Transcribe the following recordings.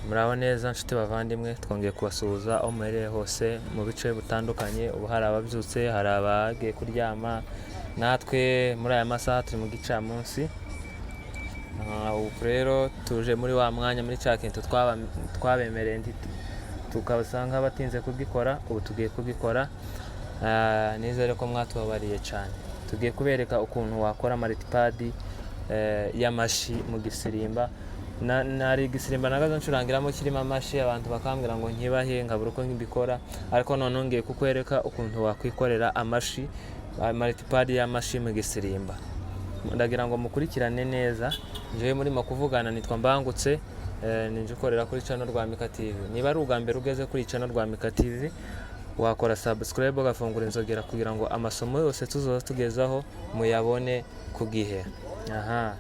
Muraho neza nshuti bavandimwe, twongeye kubasuhuza aho muherereye hose mu bice butandukanye. Ubu hari ababyutse, hari abagiye kuryama, natwe muri aya masaha turi mu gicamunsi. Ubu rero tuje muri wa mwanya, muri cya kintu twabemereye, tukabasanga nk'abatinze kugikora, ubu tugiye kugikora. Nizere ko mwatubabariye cyane. Tugiye kubereka ukuntu wakora multipad y'amashi mu gisirimba. Nari igisirimba nagaze ncurangiramo kirimo amashi, abantu bakambwira ngo nkibahe, nkabura uko mbikora, ariko noneho ngiye kukwereka ukuntu wakwikorera amashi, multipad y'amashi mu gisirimba. Ndagira ngo mukurikirane neza. Njyewe murimo kuvugana nitwa Mbangutse, ninjye ukorera kuri channel Rwamika TV. Niba ari ubwa mbere ugeze kuri channel Rwamika TV, wakora subscribe, ugafungura inzogera kugira ngo amasomo yose tuzoza tugezaho muyabone ku gihe. Aha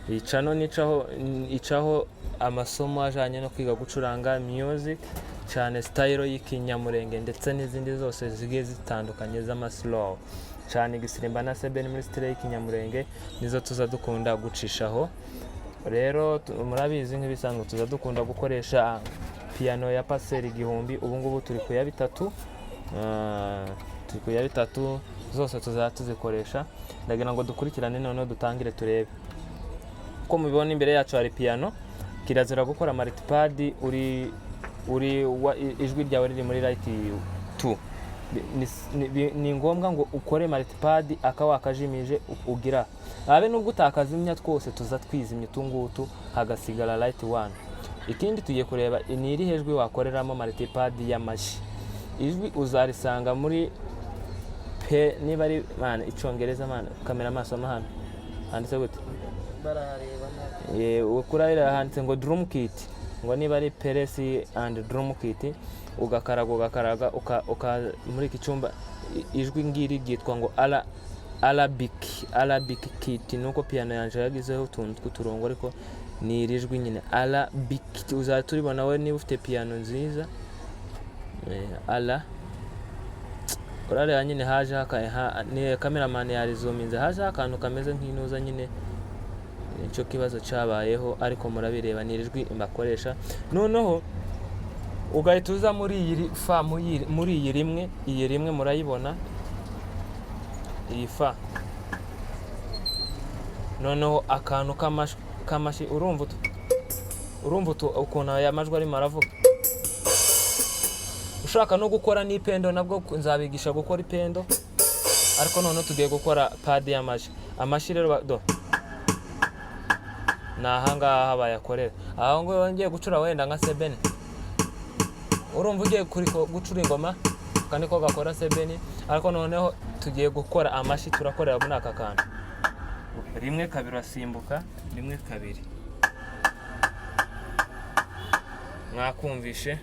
iyi channel nicaho, icaho amasomo ajanye no kwiga gucuranga music, cyane style y'ikinyamurenge ndetse n'izindi zose zigiye zitandukanye z'amaslow, cyane igisirimba na sebeni muri style y'ikinyamurenge, nizo tuza dukunda gucishaho. Rero murabizi nk'ibisanzwe tuza dukunda gukoresha piano ya paseri 1000. Ubu ngubu turi ku ya 3, turi ku ya 3, zose tuzaba tuzikoresha. Ndagira ngo dukurikirane, noneho dutangire turebe. Uko mubibona imbere yacu hari piano. Kirazira gukora multipad uri ijwi ryawe riri muri right 2. Ni ngombwa ngo ukore multipad aka wakajimije, ugira abe nubwo utakazimya twose tuza twizimya utungutu, hagasigara right 1. Ikindi tugiye kureba ni irihe jwi wakoreramo multipad y'amashi. Ijwi uzarisanga muri pe, niba ari man icongereza, man kamera amaso hano handitse gute? Barahareba ntabwo. Kuri hariya handitse ngo drum kit, ngo niba ari press and drum kit, ugakaraga ugakaraga uka muri iki cyumba, ijwi ngiri ryitwa ngo Arabic kit. Nuko piano yanje yagizeho utuntu tw'uturongo, ariko ni iri jwi nyine Arabic, uzahita uribona wowe niba ufite piano nziza. Ala urareba nyine haje ni cameraman yarizuminze, haje akantu kameze nk'intuza nyine, nicyo kibazo cyabayeho, ariko murabireba ni ijwi mbakoresha. Noneho ugahita uza muri iyi fa, muri iyi rimwe, iyi rimwe murayibona, iyi fa. Noneho akantu k'amashi, urumva utu ukuntu aya majwi arimo aravuga. Ushaka no gukora n'ipendo, nabwo nzabigisha gukora ipendo, ariko noneho tugiye gukora pad y'amashi. Amashi rero do ni ahangaha bayakorera. Aho ngaho ngiye gucura wenda nka sebeni, urumva ugiye gucura ingoma, aka niko gakora sebeni, ariko noneho tugiye gukora amashi, turakorera muri aka kantu. Rimwe kabiri, urasimbuka rimwe kabiri, mwakumvishe.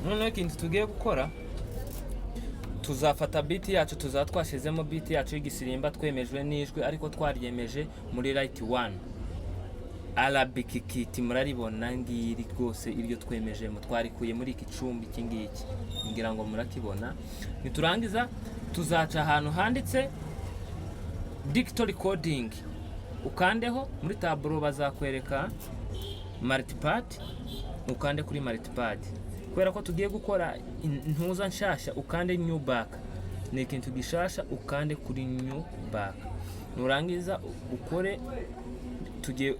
Noneho ikintu tugiye gukora, tuzafata beat yacu, tuzaba twashyizemo beat yacu y'igisirimba twemejwe n'ijwi, ariko twaryemeje muri right 1. Arabic kit muraribona ngiri rwose, iryo twemejemo twarikuye muri iki cumbi iki ngiki, ngira ngo murakibona. Niturangiza tuzaca ahantu handitse digital recording, ukandeho muri taburo bazakwereka multipad, ukande kuri multipad. Kubera ko tugiye gukora intuza nshasha, ukande new back, ni ikintu gishasha, ukande kuri new back. Nurangiza ukore tugiye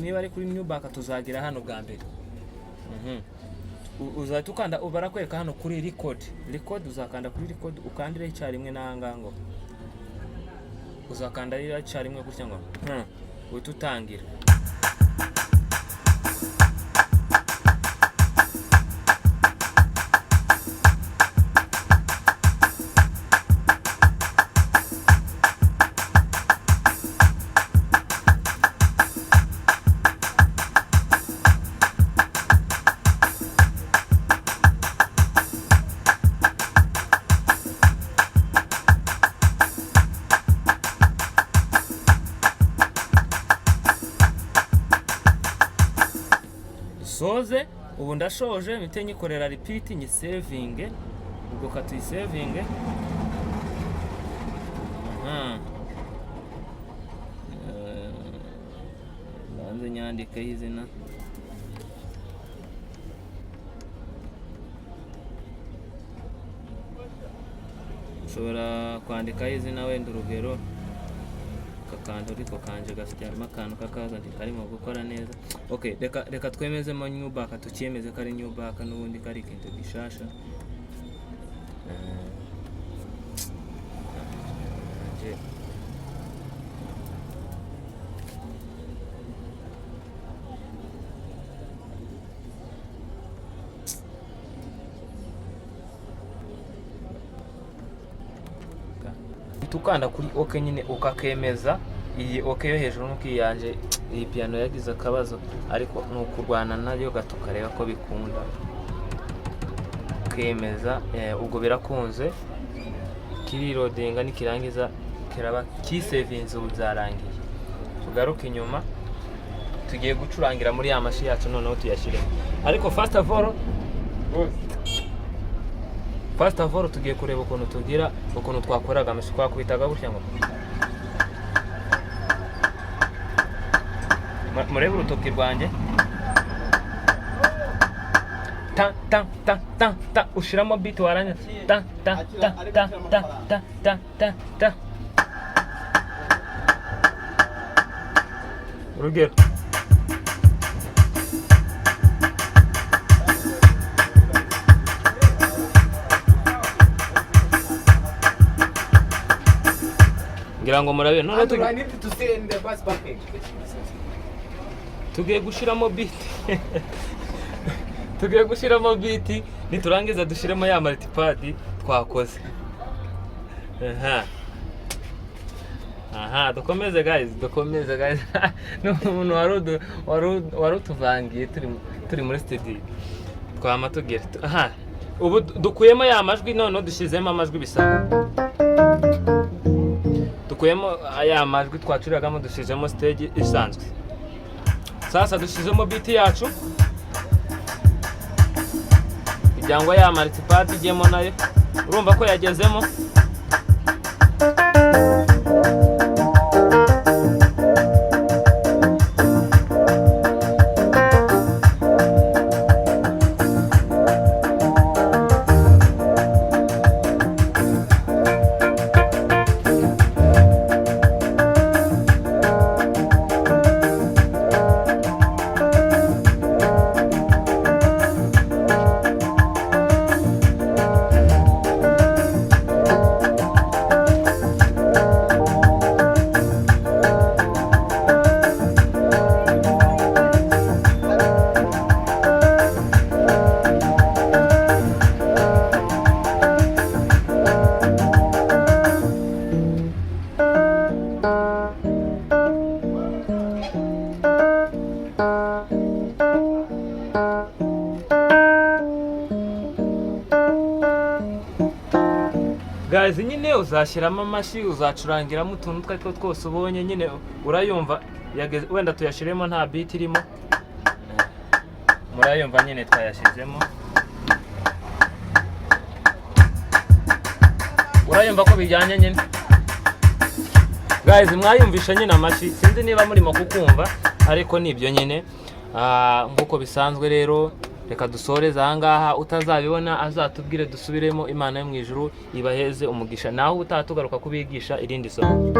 niba ari kuri new back tuzagira hano bwa mbere. Uzahita ukanda, barakwereka hano kuri record, record uzakanda kuri record, ukandire icyarimwe n'ahangaha ngo uzakanda icyarimwe gutya ngo uhite utangira. Ubu ndashoje, mpite nyikorera repeat, nyisevinge. Ubwo katuyisevinge. Aha. Banze nyandikeho izina. Ushobora kwandikaho izina, wenda urugero aka kantu, ariko kanje gafitemo akantu k'akabazo, ntikarimo gukora neza. Okay, reka twemezemo new back, tukiyemeze ko ari new back n'ubundi ko ari ikintu gishasha. Uhita ukanda kuri OK nyine, ukakemeza iyi OK yo hejuru. Nuko iyi yanje, iyi piano yagize akabazo, ariko ni ukurwana nayo gato ukareba ko bikunda ukemeza. Ubwo birakunze, kirirodinga, nikirangiza kiraba kisevinze. Ubu byarangiye, tugaruke inyuma. Tugiye gucurangira muri ya mashi yacu, noneho tuyashyiremo. Ariko first of all tugiye kureba ukuntu tugira, ukuntu twakoraga amashi. Twakubitaga gutya ngo murebe urutoki rwanjye, ta ta ta ta ta, ushiramo beat, warangiza ta ta ta ta ta ta ta ta ta. Urugero, ngira ngo murabibona. Noneho I need to stay in the bus parking. Tugiye gushyiramo beat, tugiye gushyiramo beat, niturangiza dushyiremo ya multipad twakoze. Aha aha, dukomeze guys, dukomeze guys. Ni umuntu wari utuvangiye, turi muri studio, twama tugira aha. Ubu dukuyemo ya majwi, noneho dushyizemo amajwi bisa. Dukuyemo ya majwi twacuriragamo, dushyizemo stage isanzwe. Sasa dushyizemo beat yacu kugira ngo ya multipad ijyemo nayo. Urumva ko yagezemo. Guys, nyine uzashyiramo amashyi, uzacurangiramo utuntu utwo ari two twose ubonye. Nyine urayumva wenda tuyashyiremo nta beat irimo, murayumva nyine twayashyizemo. Urayumva ko bijyanye nyine. Guys, mwayumvisha nyine amashyi, sinzi niba murimo kukumva, ariko ni ibyo nyine. Nk'uko bisanzwe rero, reka dusoreze ahangaha. Utazabibona azatubwire dusubiremo. Imana yo mu ijuru ibaheze umugisha. Naho ubutaha tugaruka kubigisha irindi somo.